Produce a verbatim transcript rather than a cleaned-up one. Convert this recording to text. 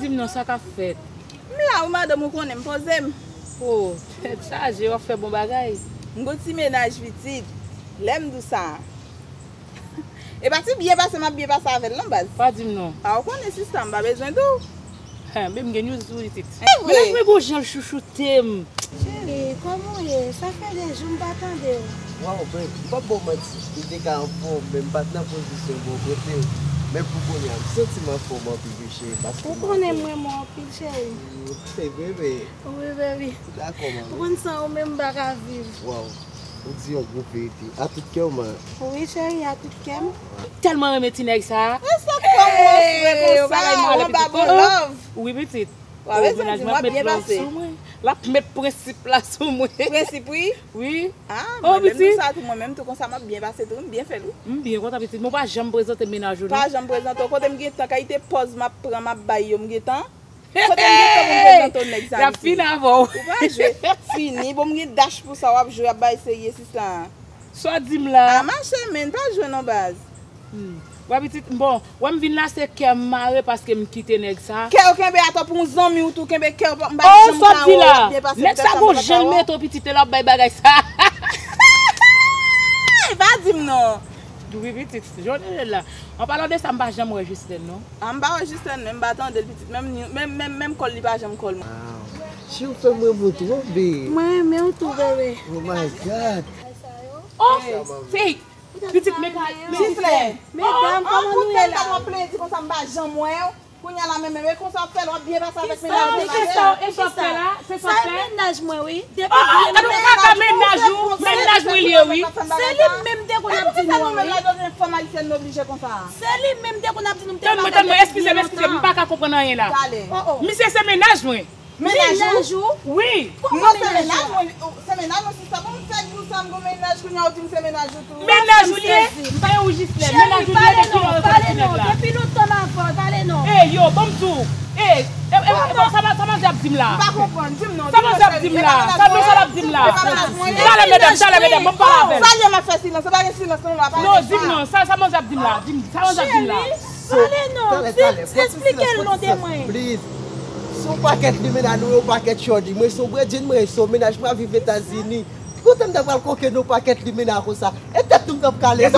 Di m non, sa k ap fèt? M la wi madanm, ou konnen m poze m. O, tèt chaje, w ap fè bon bagay. M gon ti mennaj pitit. Lè m di w sa. E pa ti byen pase m ap byen pase avè l non baz. Pa di m non. A ou konnen sista m pa bezwen di w. Hen, men m gen news tou pitit. Mennaj mwen gon jan l chouchoute m. Cheri, kòman w ye? Sa fè de jou m pa tande w. Waw, babe, m p ap ba w manti. M te ka anfòm, men m pa t nan pozisyon bò kote w. Men pou kounye a, m santi m anfòm anpil wi cheri, paske m anfòm. Ou konnen m renmen w anpil, cheri. Mm, hey, bebe. Wi, baby. Ou dakò, mami? Ou konn san ou menm m pa ka viv. Waw, ou di yon gwo verite. A tout kè w, man. Wi, cheri, a tout kè m. Tèlman renmen ti nèg sa. E sa k fè w move konsa, w anba gon love. Wi, pitit. Wa bezwen di m w ap byen pase. L ap met prensip la sou mwen. Prensip, wi. Wi. Ah, mwen menm tou sa tou, mwen menm tou konsa m ap byen pase tou, m byen fè l wi. M byen kontan pitit, men w pa janm prezante mennaj ou non. Pa janm prezante w, kote m gen tan, kalite pòz m ap pran, m ap bay yo, m gen tan. Kote m gen tan pou m prezante w nèg sa. Y ap fini avè w. Ou pa jwe. Fini, bon m gen dach pou sa, w ap jwe, ap bay serye sista. Sa w di m la. Ah, mache, men pa jwe non baz. Hmm. Wè pitit, bon, wè m vin la se kè m mare paske m kite nèg sa. Kè w kenbe atò pou yon zanmi w tou kenbe kè w, m pa janm ka wè w ap byen pase. Nèg sa gon jan l mete w pitit, lè l ap bay bagay sa. Pa di m non. Wi pitit, jodi la. An palan de sa, m pa janm wè Jislèn non. Ah, m pa wè Jislèn men, m pa tande l pitit, menm menm menm kòl li pa janm kòl mwen. Cheri, w fè m renmen w twòp, babe. Mwen renmen w tou, bebe. Oh my God. Oh, fake. Pitit, men ka, men Jislèn. Medam, kòman nou ye la? Ou ap plenyen di konsa m pa janm wè w. Kounye a la menm, men konsa w ap fè l, w ap byen pase avèk mennaj ou. Men kisa, e sa w fè la? Se sa w fè? Sa e mennaj mwen, wi. Depi byen nou kaka mennaj ou, mennaj mwen li ye, wi. Se li menm te konn ap di nou an, wi. Fanm ayisyèn nou oblije konsa. Se li menm te konn ap di nou, m te pa ka. Tann mwen, tann mwen, eskize m, eskize m, m pa ka konprann anyen la. Misye se mennaj mwen. Mennaj ou? Wi. Non, se mennaj mwen, se mennaj mwen, sista. Bon, m fèk di w sa, m gon mennaj, kounye a ou di m se mennaj ou tou. Mennaj ou li ye? M pa yon Jislèn. Mennaj ou li ye depi lè ou soti nèg la. Depi lontan m avè w, pale non. Ey, yo, ban m di w. Ey, e, e, e, sa, sa manzè ap di m la? M pa konprann, di m non. Sa manzè ap di m la? Sa, non, sa l ap di m la? Talè, medam, talè, medam, ban m pale avè l. Sa l ye m ap fè silans, se pa gen silans non, la, pa gen sa. Non, di m non, sa, sa manzè ap di m la? Di m, sa manzè ap di m la? Pale non, di, esplike l non de mwen. Please. Se yon pakèt limena nou ye, yon pakèt chòdi. Mwen se yon bredjin, mwen se yon mennaj, mwen ap viv Etazini. Ki kote m ta pral koke nan yon pakèt limena konsa? E tèt nou m t ap kale.